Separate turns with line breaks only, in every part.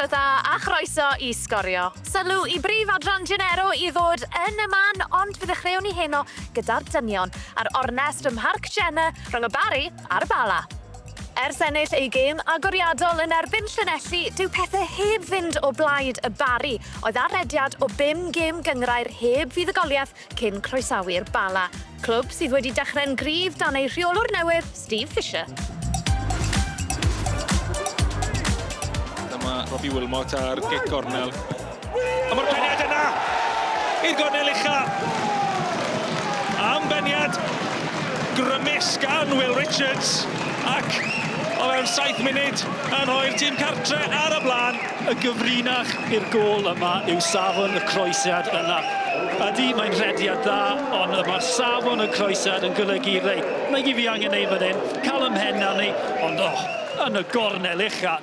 Bore da a chroeso i Sgorio. Sylw i brif adran Genero i ddod yn y man, ond fe ddechreuwn ni heno gyda'r dynion a'r ornest ym Mharc Jenner rhwng y Barri a'r Bala. Ers ennill eu gêm agoriadol yn erbyn Llanelli, dyw pethe heb fynd o blaid y Barri, oedd ar rediad o bum gêm gynghrair heb fuddugoliaeth cyn croesawu'r Bala, clwb sydd wedi dechrau'n gryf dan eu rheolwr newydd, Steve Fisher.
Dyma Robbie Wilmot ar gic gornel. A mae'r peniad yna! I'r gornel ucha! Am beniad grymus gan Will Richards ac o fewn 7 munud yn rhoi'r tîm cartre ar y blaen.
Y gyfrinach i'r gôl yma yw safon y croesiad yna. Ydy, mae'n rhediad dda, ond mae safon y croesiad yn golygu, reit, na i fi angen neud fan hyn, cael ym mhen arni, ond oh, yn y gornel ucha.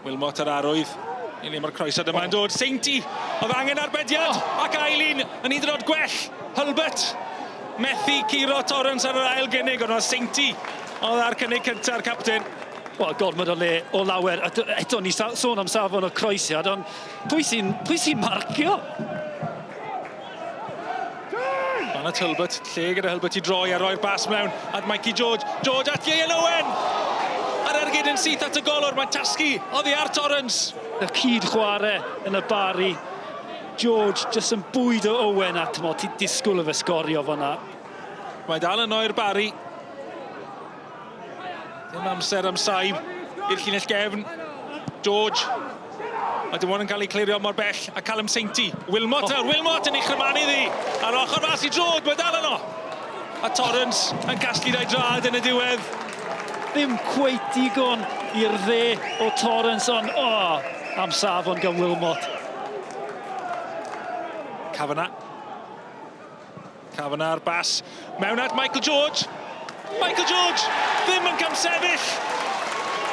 Wilmot yr arwydd. I ni mae'r croesiad yma'n dod. Seinti, oedd angen arbediad, oh. ac ail un yn hyd yn oed gwell. Hulbert methu curo Torrance ar yr ail gynnig, ond oedd Seinti oedd ar cynnig cynta'r capten.
Wel, gormod o le o lawer. Eto, ni sôn am safon o croesiad, ond pwy sy'n pwy sy marcio?
Fan at Hulbert, lle gyda Hulbert i droi a roi'r bas mewn at Mikey George. George at Ieuan Owen! A'r ergyd yn syth at y golwr, mae'n tasgu oddi ar Torrance.
Y cyd chwarae yn y Bari. George jyst yn bwydo Owen a t'mo, ti'n disgwyl i fe sgorio fan'na.
Mae dal yno i'r Bari. Dim amser am saib i'r llinell gefn. George. Mae dim ond yn cael ei clirio mor bell a Callum Sainty. Wilmot oh. nawr, Wilmot yn ei chrymanu ddi. Ar ochr fas i George, mae dal yno. A Torrance yn casglu dau drad yn y diwedd.
Ddim cweit digon i'r dde o Torrance, ond oh, am safon gan Wilmot.
Kavanagh. Kavanagh ar bas. Mewn at Michael George. Michael George ddim yn camsefyll.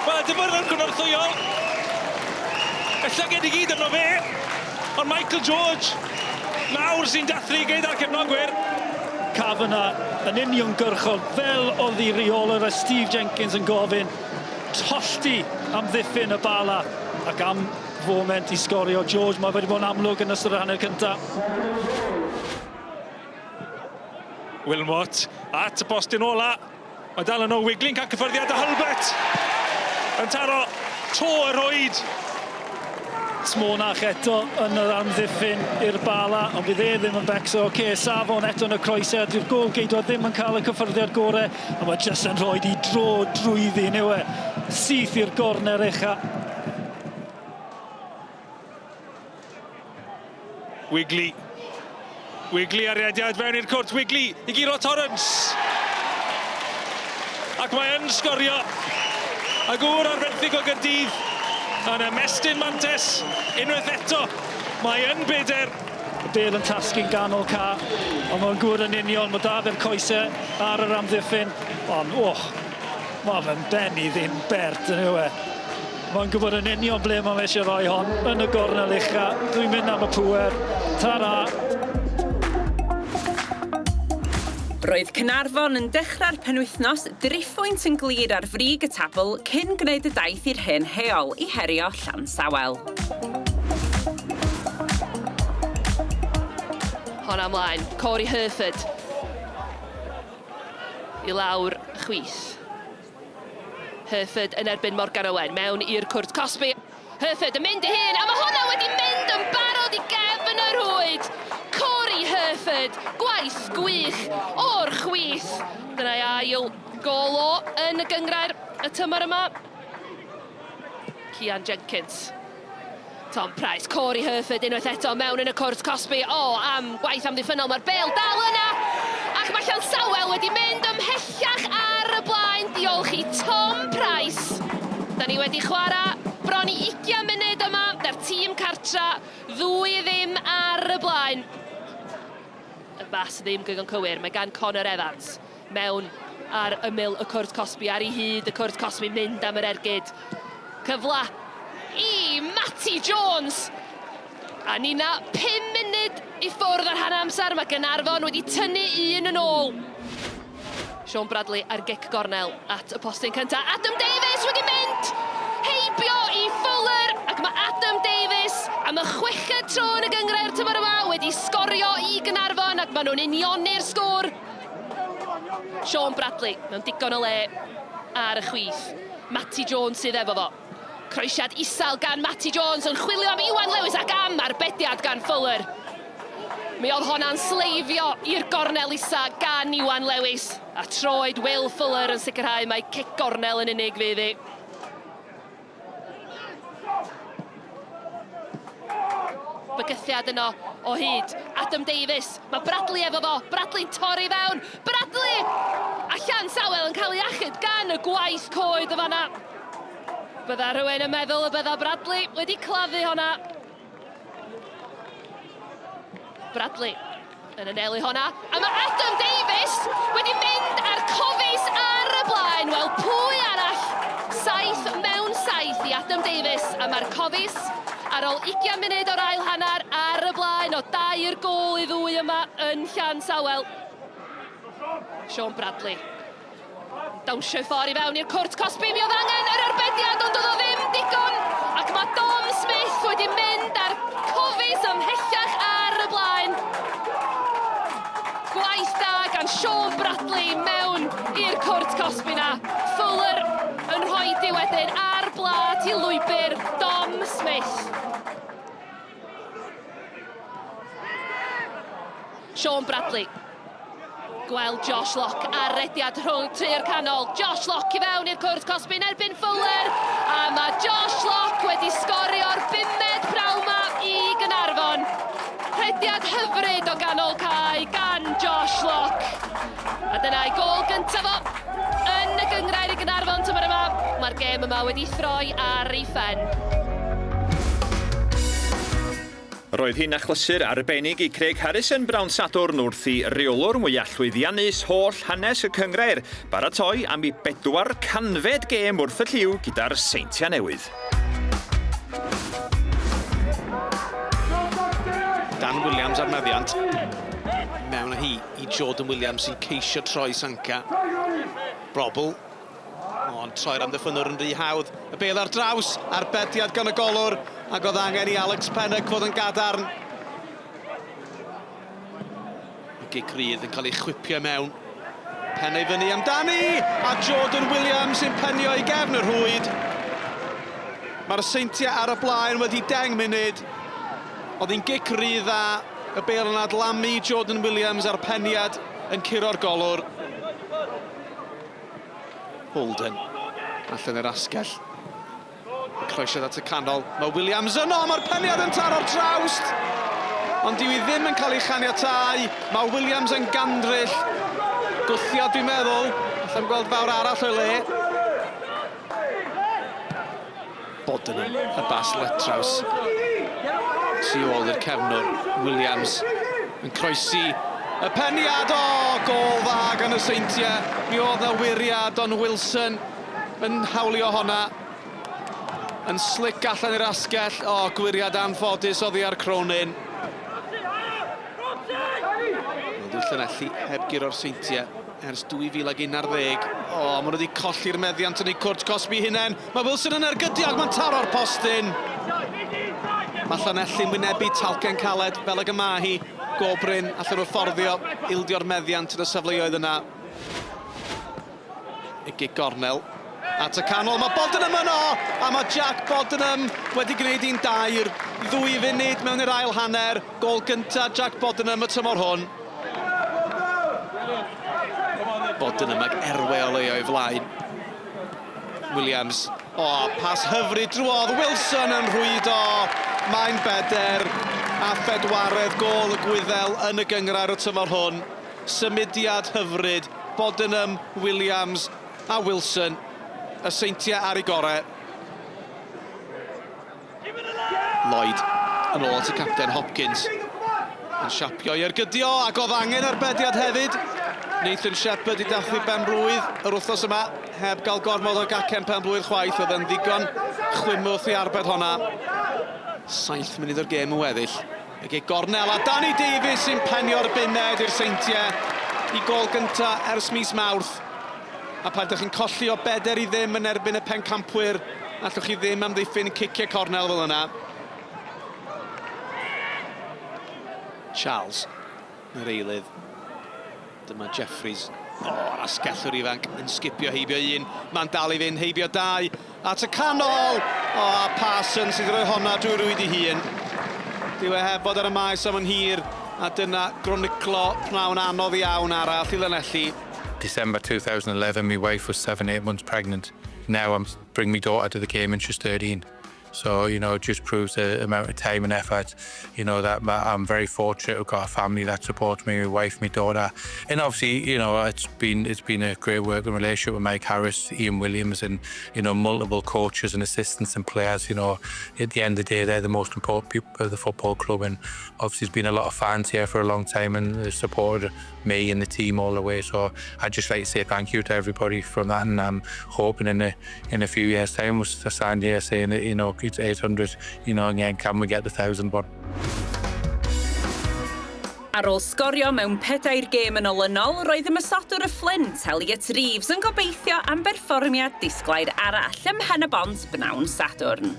Wel, dyfyrnwr cynorthwyol. Y llyged i gyd arno fe. Ond Michael George nawr sy'n dathlu gyda'r cefnogwyr.
Kavanagh yn uniongyrchol fel oedd ei reolwr a Steve Jenkins yn gofyn tollti amddiffyn y Bala ac am foment i sgorio George mae wedi bod yn amlwg yn ystod yr hanner cyntaf.
Wilmot at y postyn ola. Mae dal yno, Wigley'n cael cyffyrddiad a Hulbert yn taro to y rhwyd.
Smonach eto yn yr amddiffyn i'r Bala, ond fydd e ddim yn becso. Oce, okay, safon eto yn y croesiad, dyw'r gôl geidwad ddim yn cael y cyffyrddiad gore, a mae jyst yn rhoi i dro drwyddi, yw e? Syth i'r gorner ucha.
Wigley. Wigley ar rediad fewn i'r cwrt. Wigley i guro Torrance. Ac mae yn sgorio. A gŵr ar fenthyg o Gyrdydd yn ymestyn mantes unwaith eto. Mae yn beder.
Y bel yn tasgu'n ganol ca, ond mae'n gwr yn union, mae da fe'r coesau ar yr amddiffyn, ond oh, mae fe'n benni ddim bert yn yw e. Mae'n gwybod yn union ble mae fe eisiau rhoi hon, yn y gornel ucha. Dwi'n mynd am y pŵer. Ta-ra!
Roedd Caernarfon yn dechrau'r penwythnos driphwynt yn glir ar frig y tabl cyn gwneud y daith i'r hen heol i herio Llansawel.
Honna ymlaen, Corey Herford i lawr chwith. Herford yn erbyn Morgan Owen mewn i'r cwrt cosbi. Herford yn mynd i hun, a mae hwnna wedi mynd yn barod i gefn y rhwyd. Corey Herford, gwaith gwych o'r chwith. Dyna'i ail gol o yn y gynghrair y tymor yma. Cian Jenkins. Tom Price, Corey Herford unwaith eto mewn yn y cwrt cosbi. O, am gwaith amddiffynnol, mae'r bêl dal yna! Ac mae Llansawel wedi mynd ymhellach ar y blaen, diolch i Tom Price. Da ni wedi chwarae bron i 20 munud yma, da'r tîm cartra ddwy ddim ar y blaen. Y bas ddim gygon cywir, mae gan Connor Evans mewn ar ymyl y cwrt cosbi, ar ei hyd y cwrt cosbi, mynd am yr ergyd. Cyfle i Matty Jones! A nina 5 munud i ffwrdd ar hanner amser, mae Gaernarfon wedi tynnu un yn ôl. Sean Bradley ar gic gornel at y postyn cyntaf. Adam Davies wedi mynd heibio i Fuller ac mae Adam Davies am y chweched tro yn y gynghrair tymor yma wedi sgorio i Gaernarfon ac maen nhw'n unioni'r sgôr. Sean Bradley mewn digon o le ar y chwith. Matty Jones sydd efo fo. Croesiad isel gan Matty Jones yn chwilio am Iwan Lewis ac am arbediad gan Fuller. Mi oedd honna'n sleifio i'r gornel isa gan Iwan Lewis a troed Will Fuller yn sicrhau mai cic gornel yn unig fydd hi. Bygythiad yno o hyd. Adam Davies. Mae Bradley efo fo. Bradley'n torri fewn. Bradley! A Llansawel yn cael ei achub gan y gwaith coed y fanna. Bydda rhywun yn meddwl y bydda Bradley wedi claddu honna. Bradley yn anelu honna. A mae Adam Davies wedi mynd â'r Cofis ar y blaen. Wel, pwy arall? 7 mewn 7 i Adam Davies. A mae'r Cofis ar ôl 20 munud o'r ail hanner ar y blaen o 3 gôl i 2 yma yn Llansawel. Sean Bradley dawnsio ffordd i fewn i'r cwrt cosbi. Mi oedd angen yr arbediad, ond oedd o ddim digon. Ac mae Dom Smith wedi mynd â'r Cofis ymhellach ar y blaen. Gwaith da gan Sean Bradley mewn i'r cwrt cosbi na. Fuller yn rhoi di wedyn ar blât i lwybr Dom Smith. Sean Bradley gweld Josh Locke ar rediad rhwng trwy'r canol. Josh Locke i fewn i'r cwrt cosbi yn erbyn Fuller. A mae Josh Locke wedi sgorio'r bumed pnawn 'ma i Gaernarfon. Rhediad hyfryd o ganol cae gan Josh Locke. A dyna'i gôl gyntaf o yn y gynghrair i Gaernarfon tymor yma. Mae'r gêm yma wedi throi ar ei phen.
Roedd hi'n achlysur arbennig i Craig Harrison bnawn Sadwrn wrth i reolwr mwyaf llwyddiannus holl hanes y cynghrair baratoi am ei 400fed gêm wrth y llyw gyda'r Seintiau Newydd.
Dan Williams ar meddiant. Mewn â hi i Jordan Williams sy'n ceisio troi Sanka. Brobl. Ond troi'r amddiffynnwr yn rhy hawdd. Y bêl ar draws, arbediad gan y golwr, ac oedd angen i Alex Pennock fod yn gadarn. Y gic rydd yn cael ei chwipio mewn. Pen ei fyny amdani, a Jordan Williams sy'n penio i gefn y rhwyd. Mae'r Seintiau ar y blaen wedi 10 munud. Oedd hi'n gic rydd dda, y bêl yn adlamu Jordan Williams a'r peniad yn curo'r golwr. Holden allan yr asgell. Croesiad at y canol. Mae Williams yno, mae'r peniad yn taro'r trawst. Ond dyw hi ddim yn cael ei chaniatáu. Mae Williams yn gandryll. Gwthiad dwi'n meddwl. Allai'n gweld fawr arall o'i le. Bodenham, y bas letraws. Tu ôl i'r cefnwr, Williams yn croesi y peniad, o, gôl dda gan y Seintiau. Mi oedd na wyriad, ond Wilson yn hawlio honna. Yn slic allan i'r asgell, o, gwyriad anffodus oddi ar Cronin. Wel, dyw Llanelli heb guro'r Seintiau ers 2011. O, maen nhw wedi colli'r meddiant yn eu cwrt cosbi hunain. Mae Wilson yn ergydio ac mae'n taro'r postyn. Mae Llanelli'n wynebu talcen caled fel ag y mae hi. Go brin allan nhw fforddio ildio'r meddiant yn y safleoedd yna. Y gic gornel at y canol. Mae Bodenham yno! A mae Jack Bodenham wedi gwneud hi'n 3, 2 funud mewn i'r ail hanner. Gôl gyntaf Jack Bodenham y tymor hwn. Bodenham ag erwe o le o'i flaen. Williams. O, pas hyfryd drwodd. Wilson yn rhwydo. Mae'n beder a phedwaredd gôl y Gwyddel yn y gynghrair y tymor hwn. Symudiad hyfryd. Bodenham, Williams a Wilson. Y Seintiau ar ei gorau. Lloyd yn ôl at y capten Hopkins. Yn siapio i ergydio ac oedd angen arbediad hefyd. Nathan Shepherd i dathlu benblwydd yr wythnos yma. Heb gael gormod o gacen penblwydd chwaith, oedd yn ddigon chwimwth i arbed honna. 7 munud o'r gêm yn weddill. Y gic gornel a Danny Davies sy'n penio'r bumed i'r Seintiau i gôl gynta ers mis Mawrth. A pan ydych chi'n colli o 4-0 yn erbyn y pencampwyr, Allwch chi ddim amddiffyn ciciau cornel fel yna. Charles, yr eilydd. Dyma Jeffries. O, oh, yr asgellwr ifanc yn sgipio heibio un. Mae'n dal i fynd heibio dau. At y canol! O, a Parsons sydd rhoi honna drwy rwyd i hun. Dyw e heb fod ar y maes am yn hir, a dyna groniclo pnawn anodd iawn arall i Lanelli.
December 2011, my wife was 7, 8 months pregnant. Now I'm bringing my daughter to the game and she's 13. So, you know, it just proves the amount of time and effort, you know, that I'm very fortunate to have got a family that supports me, my wife, my daughter. And obviously, you know, it's been a great working relationship with Mike Harris, Ian Williams, and, you know, multiple coaches and assistants and players. You know, at the end of the day, they're the most important people of the football club. And obviously, there's been a lot of fans here for a long time and they've supported me and the team all the way. So I'd just like to say thank you to everybody from that. And I'm hoping in a few years' time, we'll stand here saying that, you know, it's 800, you know, again, can we get the 1,000 one?
Ar ôl sgorio mewn pedair gêm yn olynol, roedd ymosodwr y Flint, Elliot Reeves, yn gobeithio am berfformiad disglair arall ym Mhen-y-bont bnawn Sadwrn.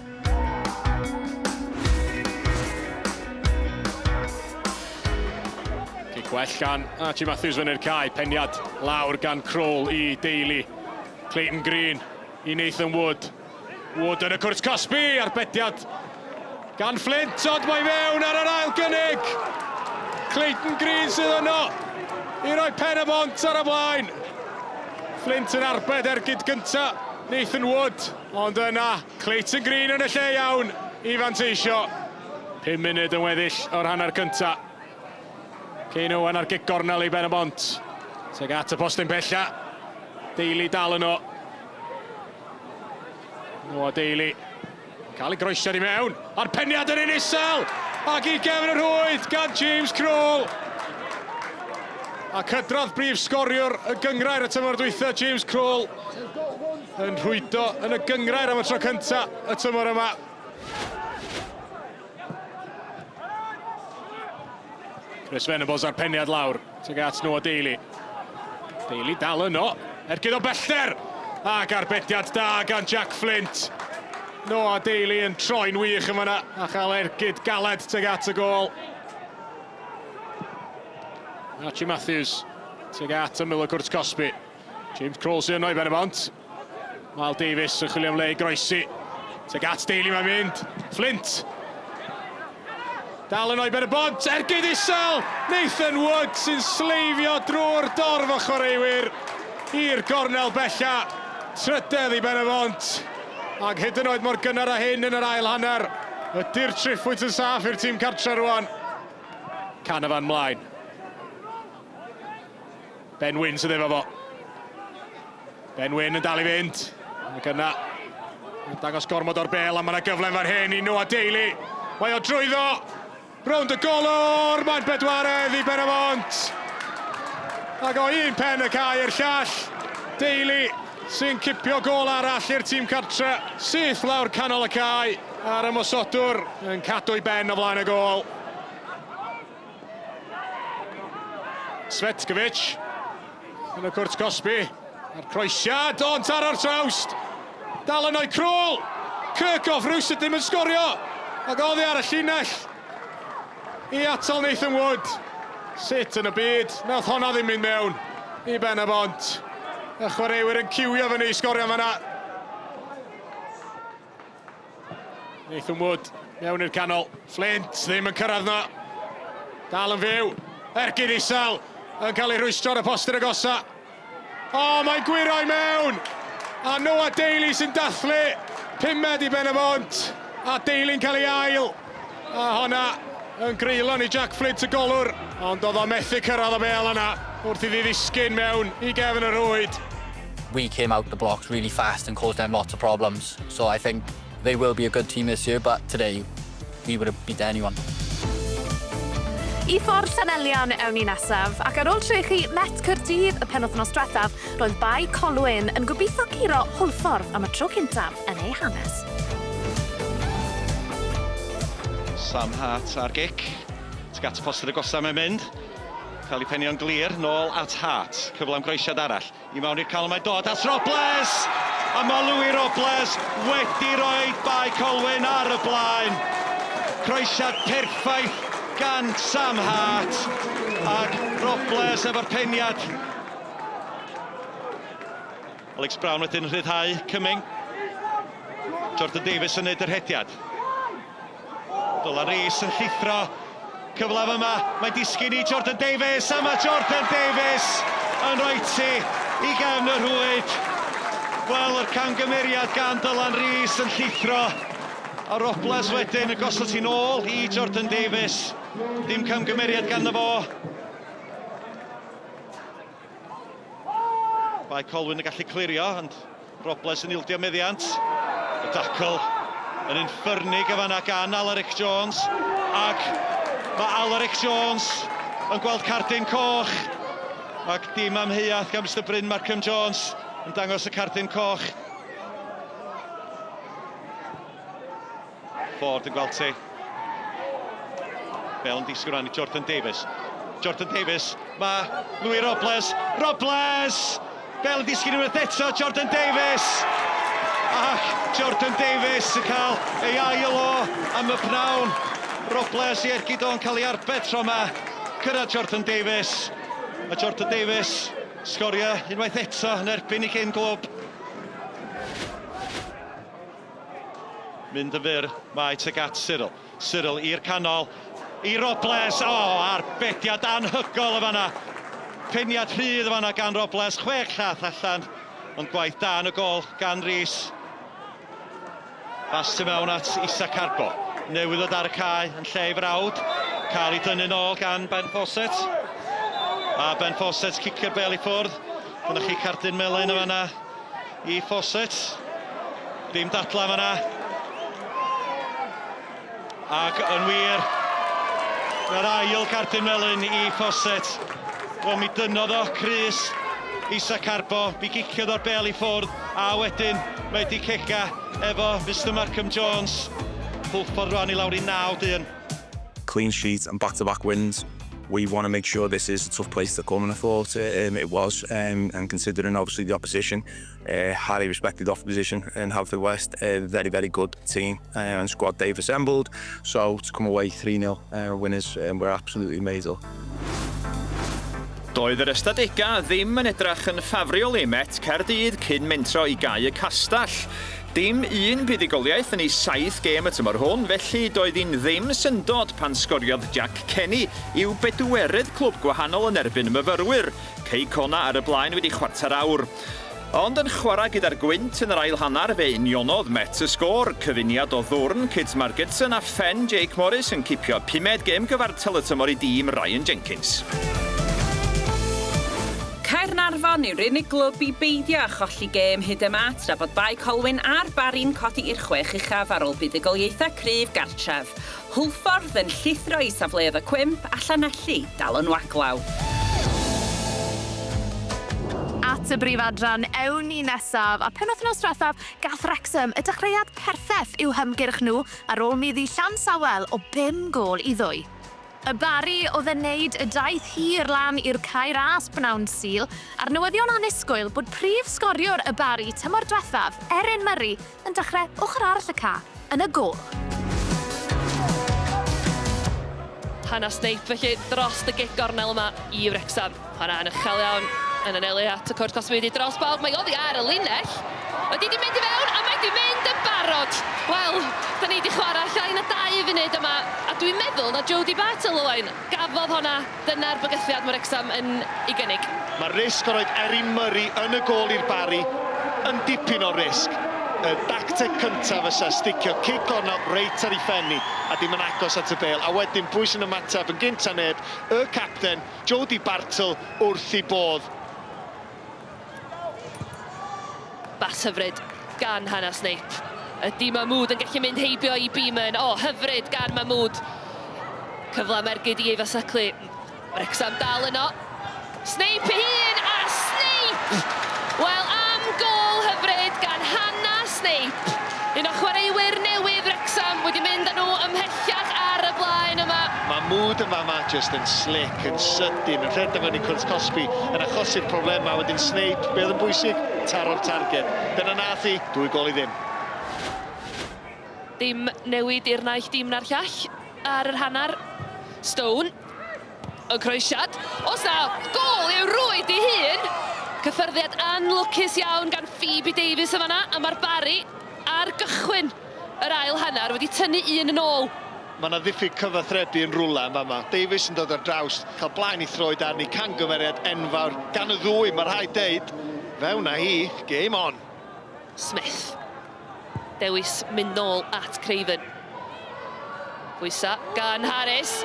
Cic well gan Archie Matthews fyny'r cae, peniad lawr gan Kroll i Daly. Clayton Green i Nathan Wood. Wood yn y cwrt cosbi, arbediad gan Flint, ond mae fewn ar yr ail gynnig. Clayton Green sydd yno i roi Pen-y-bont ar y blaen. Flint yn arbed ergyd gynta Nathan Wood, ond yna Clayton Green yn y lle iawn i fanteisio. 5 munud yn weddill o'r hanner cynta. Kane Owen ar gic gornel i Ben-y-bont. Tuag at y postyn pella. Daly dal yno. Noah Daly. Cael ei groesiad i mewn. A'r peniad yn un isel. Ac i gefn y rhwyd gan James Kroll. A cydradd brif sgoriwr y gynghrair y tymor dwytha, James Kroll, yn rhwydo yn y gynghrair am y tro cynta y tymor yma. Chris Venables a'r peniad lawr tuag at Noah Daly. Daly dal yno, ergyd o bellter! Ac arbediad da gan Jack Flint. Noah Daly yn troi'n wych yma yna a chael ergyd galed tuag at y gôl. Archie Matthews tuag at ymyl y cwrt cosbi. James Kroll sy'n yno i Ben y Bont. Miles Davis yn chwilio am le i groesi. Tuag at Daly mae'n mynd. Flint. Dal yno i Ben y Bont. Ergyd isel. Nathan Wood sy'n sleifio drwy'r dorf o chwaraewyr i'r gornel bella. Trydedd i Ben y Bont. Ac hyd yn oed mor gynnar â hyn yn yr ail hanner. Ydy'r triphwynt yn saff i'r tîm cartre rwan. Canavan mlaen. Ben Wyn sydd efo fo. Ben Wyn yn dal i fynd. Ac yna, yn dangos gormod o'r bel, a mae yna gyfle fan hyn i Noah Daly. Mae o drwyddo. Rownd y golwr, mae'n bedwaredd i Ben y Bont. Ac o un pen y cae i'r llall, Daly sy'n cipio gôl arall i'r tîm cartre. Syth lawr canol y cae, a'r ymosodwr yn cadw ei ben o flaen y gôl. Svetkovic yn y cwrt cosbi. A'r croesiad, ond taro'r trawst. Dal yno i Kroll. Kirchhoff rhywsut ddim yn sgorio. Ac oddi ar y llinell i atal Nathan Wood. Sut yn y byd, nath honna ddim mynd mewn i Ben y Bont. Y chwaraewyr yn ciwio fyny i sgorio fanna. Nathan Wood mewn i'r canol. Flint ddim yn cyrraedd na. Dal yn fyw. Ergyd isel yn cael ei rwystro ar y postyn agosa. O, mae'n gwyro i mewn! A Noah Daly sy'n dathlu pumed i Ben y Bont. A Daly'n cael ei ail. A honna yn greulon i Jack Flint y golwr. Ond oedd o methu cyrraedd y bel yna wrth iddi ddisgyn mewn i gefn y rhwyd.
We came out the blocks really fast and caused them lots of problems. So I think they will be a good team this year, but today we would have beat anyone.
I ffordd Llanelian ewn ni nesaf, ac ar ôl trechu Met Caerdydd y penwythnos diwethaf, roedd Bae Colwyn yn gobeithio curo Hwlffordd am y tro cyntaf yn ei hanes.
Sam Hart ar gic. Tuag at y postyn agosa mae'n mynd. Cael ei penio'n glir, nôl at Hart. Cyfle am groesiad arall. I mewn i'r canol mae'n dod at Robles! A mae Louis Robles wedi rhoi Bae Colwyn ar y blaen. Croesiad perffaith gan Sam Hart. Ac Robles efo'r peniad. Alex Brown wedyn rhyddhau Cumming. Jordan Davies yn neud yr hediad. Dylan Rees yn llithro. Cyfle yma, mae'n disgyn i Jordan Davies, a mae Jordan Davies yn rhoi ti i gefn y rhwyd. Wel, yr camgymeriad gan Dylan Rees yn llithro. A Robles wedyn yn gosod hi'n ôl i Jordan Davies. Dim camgymeriad ganddo fo. Bae Colwyn yn gallu clirio, ond Robles yn ildio meddiant. Y dacl yn unffyrnig y fanna gan Alaric Jones. Ac mae Alaric Jones yn gweld cardyn coch. Ac dim amheuaeth gan Mr Bryn Markham Jones yn dangos y cardyn coch. Ford yn gweld ti. Bel yn disgwyl ran i Jordan Davies. Jordan Davies, mae Louis Robles. Robles! Bel yn disgyn unwaith eto, Jordan Davies! Ac Jordan Davies yn cael ei ail o am y pnawn. Robles i ergyd o'n cael ei arbed tro yma. Cyrraedd Jordan Davies. A Jordan Davies sgorio unwaith eto yn erbyn ei gyn glwb. Mynd yn fyr, mae tuag at Cyril. Cyril i'r canol, i Robles. O, oh, arbediad anhygol y fanna. Peniad rhydd y fanna gan Robles, chwech llath allan. Ond gwaith da yn y gol gan Rhys. Bas tu mewn at Isa Carbo. Newydd ddod ar y cae yn lle ei frawd. Cael ei dynnu nôl gan Ben Fawcett. A Ben Fawcett cicio'r bel i ffwrdd. Dyna chi cardyn melyn y fanna i Fawcett. Dim dadla fanna. Ac yn wir, mae'r ail cardyn melyn i Fawcett. Wel, mi dynnodd o Chris Isa Carbo, mi giciodd o'r bel i ffwrdd, a wedyn mae di cega efo Mr Markham Jones. Hwlffordd rwan i lawr i 9 dyn.
Clean sheet and back-to-back wins. We want to make sure this is a tough place to come, and I thought it was, and considering obviously the opposition, highly respected opposition in Haverfordwest, a very, very good team and squad they've assembled. So to come away 3-0 winners, we're absolutely made up.
Doedd yr ystadegau ddim yn edrach yn ffafriol i Met Caerdydd cyn mentro i gau y castell. Dim un buddugoliaeth yn ei saith gêm y tymor hwn, felly doedd hi'n ddim syndod pan sgoriodd Jack Kenny i'w bedwerydd clwb gwahanol yn erbyn y myfyrwyr. Cei Connah ar y blaen wedi chwarter awr. Ond yn chwarae gyda'r gwynt yn yr ail hanner fe unionodd Met y sgôr, cyfuniad o ddwrn Kit Margetson a phen Jake Morris yn cipio pumed gêm gyfartal y tymor i dîm Ryan Jenkins.
Caernarfon yw'r unig glwb i beidio â cholli gêm hyd yma, tra bod Bae Colwyn a'r Barri'n codi i'r chwech uchaf ar ôl buddugoliaethau cryf gartref. Hwlffordd yn llithro i safleoedd y cwymp a Llanelli dal yn waglaw.
At y brif adran, ewn ni nesaf, a penwythnos diwethaf gath Wrexham y dechreuad perffaith i'w hymgyrch nhw ar ôl maeddu Llansawel o 5 gôl i 2. Y Barri oedd yn neud y daith hir lan i'r Cae Ras bnawn Sul, a'r newyddion annisgwyl bod prif sgoriwr y Barri tymor diwethaf, Erin Murray, yn dechrau ochr arall y ca, yn y gôl.
Hannah Snape felly dros y gic gornel yma i Wrecsam. Hwnna'n uchel iawn yn anelu at y cwrt cosbi dros bawb. Mae oddi ar y linell. Mae di mynd i fewn a mae di mynd yn barod. Wel, da ni di chwarae llai na 2 funud yma a dwi'n meddwl na Jodie Bartle, Owain, gafodd honna. Dyna'r bygythiad mae Wrecsam yn ei gynnig.
Mae'r risg o roed Erin Murray yn y gôl i'r Barri yn dipyn o risg. Y dacteg cyntaf fysa sticio cic gornel reit ar ei phen hi a dim yn agos at y bêl. A wedyn pwy sy'n ymateb yn gynta neb, y capten Jodie Bartle wrth ei bodd.
Bas hyfryd gan Hannah Snape. Ydy Mahmood yn gallu mynd heibio i Beeman? O, hyfryd gan Mahmood. Cyfle am ergyd i Eva Suckley. Wrecsam dal yno. Snape ei hun a Snape! Wel, am gôl hyfryd gan Hannah Snape. Un o chwaraewyr newydd Wrecsam wedi mynd â nhw ymhellach ar y blaen yma.
Mae
Mahmood yn fama jyst yn slick, yn sydyn, yn rhedeg fewn i cwrt cosbi, yn achosi'r problemau. Wedyn Snape, be oedd yn bwysig? Taro'r targed. Dyna nath hi, 2-0.
Dim newid i'r naill dîm na'r llall ar yr hanner. Stone, y croesiad. Oes 'na gôl i'w rwyd ei hun? Cyffyrddiad anlwcus iawn gan Phoebe Davies yn fan'na, a mae'r Barri ar gychwyn yr ail hanner wedi tynnu un yn ôl.
Mae 'na ddiffyg cyfathrebu yn rwla yn fama. Davies yn dod ar draws, cael blaen ei throed arni, camgymeriad enfawr gan y ddwy, mae rhaid deud. Fewn â hi, game on!
Smith. Dewis mynd nôl at Craven. Pwysa gan Harris.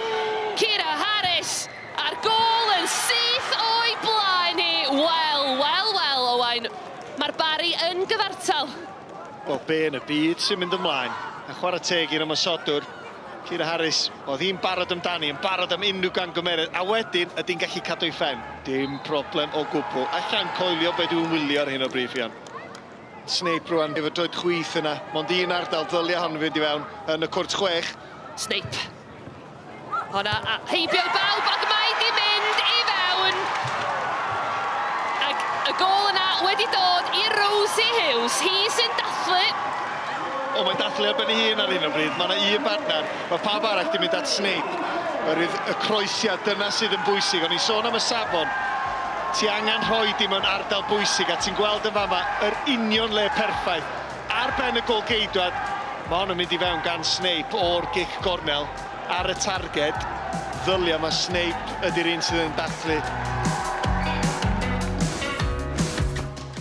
Kira Harris! A'r gôl yn syth o'i blaen hi. Wel, wel, wel, Owain. Mae'r Barri yn gyfartal.
Wel, be yn y byd sy'n mynd ymlaen? A chwarae teg i'r ymosodwr, Kira Harris, oedd hi'n barod amdani, yn barod am unrhyw gamgymeriad, a wedyn ydy'n gallu cadw ei phen. Dim problem o gwbl. Alla'n coelio be dwi'n wylio ar hyn o bryd, Ffion. Snape rwan efo droed chwith yna. Mond un ardal ddylia hon fynd i fewn yn y cwrt chwech.
Snape. Honna a heibio i bawb ac mae di mynd i fewn. Ac y gôl yna wedi dod i Rosie Hughes. Hi sy'n dathlu.
O, mae'n dathlu ar ben ei hun ar hyn o bryd. Mae yna un bartner. Mae pawb arall di mynd at Snape. Oherwydd y croesiad, dyna sydd yn bwysig. O'n i'n sôn am y safon. Ti angen rhoi di mewn ardal bwysig a ti'n gweld yn fama yr union le perffaith. Ar ben y gôl-geidwad, mae hon yn mynd i fewn gan Snape o'r gic gornel ar y targed. Ddylia mae Snape ydy'r un sydd yn dathlu.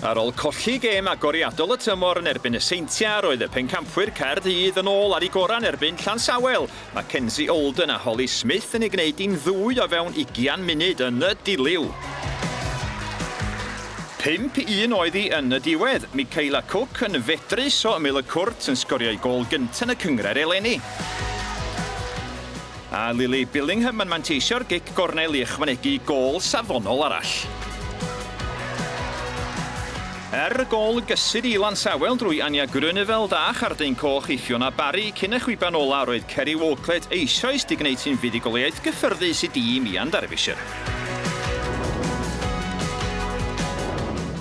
Ar ôl colli gêm agoriadol y tymor yn erbyn y Seintiau, roedd y pencampwyr Caerdydd yn ôl ar eu gorau yn erbyn Llansawel. Mackenzie Olden a Holly Smith yn ei gwneud hi'n ddwy o fewn ugian munud yn y dilyw. 5-1 oedd hi yn y diwedd, Michaela Cook yn fedrus o ymyl y cwrt yn sgorio ei gôl gyntaf yn y cynghrair eleni. A Lily Billingham yn manteisio'r gic gornel i ychwanegu gôl safonol arall. Er y gôl gysur i Lansawel drwy Anja Groeneveld a chardyn coch i Fiona Barry cyn y chwiban ola roedd Kerry Walklett eisoes 'di gwneud hi'n fuddugoliaeth gyffyrddus i dîm Ian Derbyshire.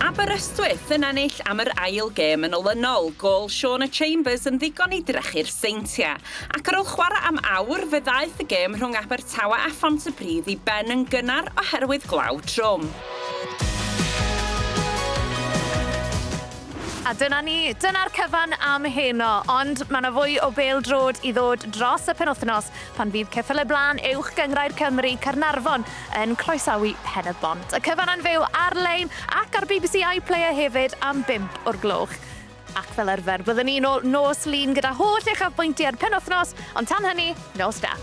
Aberystwyth yn ennill am yr ail gêm yn olynol, gôl Shauna Chambers yn ddigon i drechu'r Seintiau. Ac ar ôl chwarae am awr, fe ddaeth y gêm rhwng Abertawe a Phontypridd i ben yn gynnar oherwydd glaw trwm.
A dyna ni, dyna'r cyfan am heno, ond mae 'na fwy o bêl-droed i ddod dros y penwythnos pan fydd ceffylau blaen Uwch Gynghrair Cymru, Caernarfon, yn croesawu Pen-y-bont. Y cyfan yn fyw ar-lein ac ar BBC iPlayer hefyd am bump o'r gloch. Ac fel arfer, byddwn ni nôl nos Lun gyda holl uchafbwyntiau'r penwythnos, ond tan hynny, nos da.